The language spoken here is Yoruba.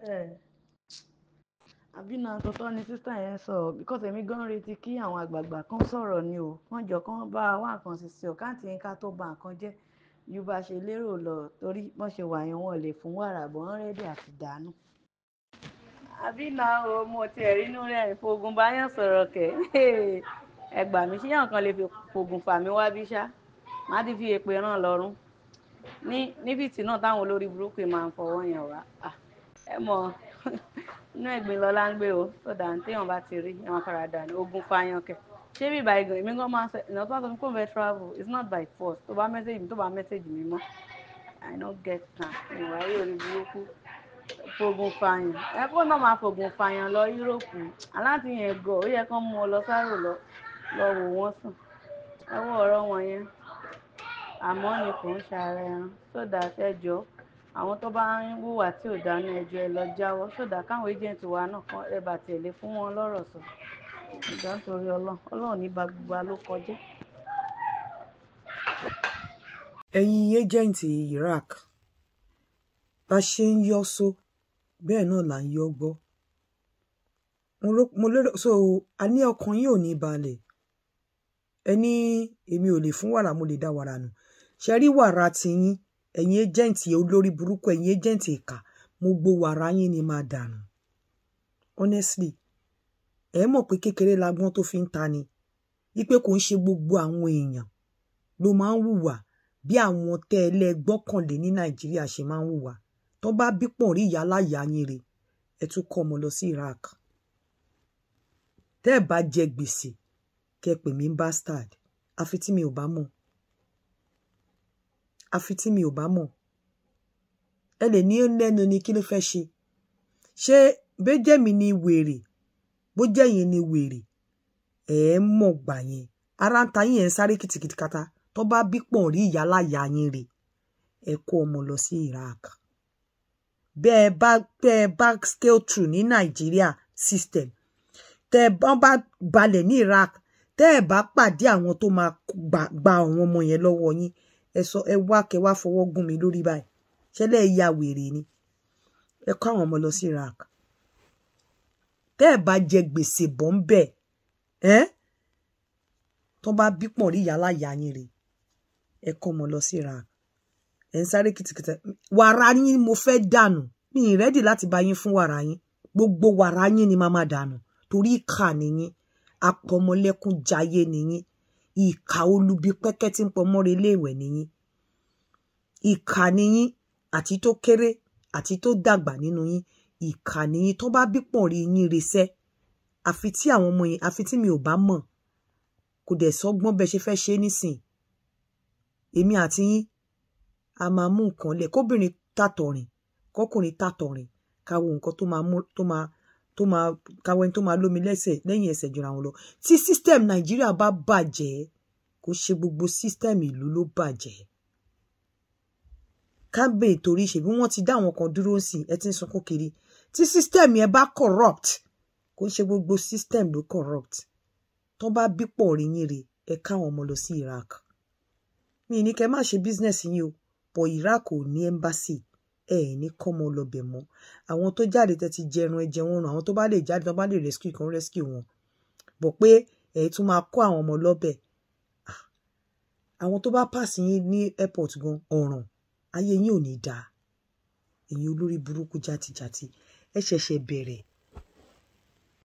Ẹ àbí náà tọ́tọ́ ni sísá yẹn sọ, because èmi gan retí kí àwọn àgbààgbà kan sọ̀rọ̀ ni o, wọ́n jọ kán bá wá nǹkan ṣe sí o, káàntì yín ká tó ba nǹkan jẹ́ ju bá ṣe lérò lọ, torí bọ́n ṣe wà yẹn wọn lè fún wàrà bọ́n ready àti dànù. Àbí náà o, mo tiẹ̀ rí inú rẹ̀ ìfogun báyọ̀ sọ̀rọ̀ kẹ̀. Ẹ gbà mí, ṣé yàn kan lè fi fogun fà mí wá bí ṣá? Má ti fi èpè ràn lọ́rùn. Ní níbi tí náà táwọn olórí burúkú máa ń fọwọ́ yàn wá. Ẹ mọ̀, inú ẹ̀gbin lọ́lá ń gbé o, sódà téèyàn bá ti rí, ẹ̀wọ̀n faradà ní ogun fàyàn kẹ̀. Ṣé bí ìbá igan, èmi gan máa ń sọ, ìnáwó tó bá sọ fún mi pé òun fẹ́ travel, it's not by force. Tó bá message mi, tó bá message mi mọ́, I no get time. Ìwà yóò rí burúkú. Fogun fàyàn. Ẹ kó náà máa fogun fàyàn lọ Europe. Aláǹtí yẹn gọ̀, ó yẹ kán mú ọ lọ sáró lọ, lọ wò wọ́n sùn. Ẹ wo ọ̀rọ̀ wọn yẹn. Àmọ́ ni kò ń ṣàrẹ ẹran. So that ẹ jọ̀ọ́, àwọn tó bá ń hùwà tí ò dáná ẹjọ́ ẹ lọ jáwọ́. So that káwọn agent wa náà kán ẹ bá tiẹ̀ lè fún wọn lọ́rọ̀ sọ. Ìjọ nítorí Ọlọ́run, Ọlọ́run ní ba gbogbo wa ló kọjá. Ẹ̀yin agent Iraq, bá ṣe ń yọ́ só bẹ́ẹ̀ náà là ń yọ́ gbọ́. Mo lérò so a ní ọkàn yín ò ní balẹ̀. Ẹ ní èmi ò lè fún wàrà, mo lè dá wàrà nù. Ṣe rí wàrà tiyín, ẹ̀yin agent olórí burúkú, ẹ̀yin agent ìkà, mo gbó wàrà yín ni máa dànù. Honestly, ẹ mọ̀ pé kékeré lagbọ́n tó fi ń ta ni. Wípé kò ń ṣe gbogbo àwọn èèyàn ló máa ń hùwà bí àwọn tẹ́ ẹ lẹ́ gbọ́kànlé ní Nàìjíríà ṣe máa ń hùwà. Tó bá bí pọ̀n rí ìyá aláya yín re, ẹ tún kọ́ ọmọ lọ sí Iraq. Tẹ́ ẹ bá jẹ gbèsè, kẹ́ pè mí bastard. Àfi tí mi ò bá mọ̀. Àfi tí mi ò bá mọ̀. Ẹ lè ní lẹ́nu ni kí ló fẹ́ ṣe. Ṣé bẹ́jẹ̀ mi ni wèrè? Bó jẹ́ yín ni wèrè, ẹ mọ̀ gbà yẹn. Ara ń ta yín ẹ̀ ń sáré kìtìkìtì kata. Tó bá bí pọ̀n rí ìyá aláya yín re, ẹ kó ọmọ lọ sí Iraq. Bẹ́ẹ̀ bá scale through ní Nàìjíríà system, tẹ́ ẹ bá balẹ̀ ní Iraq, tẹ́ ẹ bá pàdé àwọn tó máa gba àwọn ọmọ yẹn lọ́wọ́ yín, ẹ sọ ẹ wá kẹ wá fọwọ́ gún mi lórí báyìí. Ṣẹlẹ̀ ya wèrè ni. Ẹ kó àwọn ọmọ lọ sí Iraq. Tẹ́ ẹ bá jẹ gbèsè bọ́ ń bẹ̀, ẹ́ tó bá bí pọ̀n rí ìyá aláya yín re, ẹ kó ọmọ lọ sí Iraq. Ẹ ń sáré kìtìkìtì. Wàrà yín mo fẹ́ dànù. Mi ì rẹ́dì láti bá yín fún wàrà yín. Gbogbo wàrà yín ni màá máa dànù. Torí ìkà ni yín. Apọmọlẹ́kún jayé ni yín. Ìkà olubi pẹ́kẹ́ tí ń pọmọ́re léèwẹ̀ ni yín. Ìkà ni yín, àti tó kéré àti tó dàgbà nínú yín. Ìkà ni yín. Tó bá bí pọ̀n rí yín resẹ́. Àfi tí àwọn ọmọ yẹn, àfi tí mi ò bá mọ̀. Kò dẹ̀ sọ́gbọ́n bẹ́ẹ̀ ṣe fẹ́ ṣe nísìn. Èmi àti yín, a máa mú nǹkan lẹ̀. Kóbìnrin tàtọ̀rìn, kọ́kùnrin tàtọ̀rìn, ká wo nǹkan tó máa mú, tó máa, ká wo ẹni tó máa lómi lẹ́sẹ̀ lẹ́yìn ẹsẹ̀ jura wọn lọ. Tí system Nàìjíríà bá bàjẹ́, kò ṣe gbogbo system ìlú ló bàjẹ́. Kábè torí ṣe bí wọ́n ti dá àwọn kan dúró sí, ẹ ti ń sunkún kiri. Tí system yẹn bá corrupt, kò ṣe gbogbo system ló corrupt. Tó bá bí pọ̀ rí yín re, ẹ káwọn ọmọ lọ sí Iraq. Mi ní kẹ́ má ṣe business yín o, but Iraq ò ní embassy. Ẹ ní kọ́mọ lọ bẹ̀ mọ́. Àwọn tó jáde tẹ́ ti jẹrun ẹ jẹ wọ́n run, àwọn tó bá lè jáde tó bá lè rescue kan rescue wọn. Bọ̀ pé ẹ tún máa kó àwọn ọmọ lọ́bẹ̀. Àwọn tó bá pass yín ní airport gan ọ̀ràn, ayé yín ò ní dáa. Ẹ̀yin olórí burúkú játijàti, ẹ ṣẹ̀ṣẹ̀ bẹ̀rẹ̀.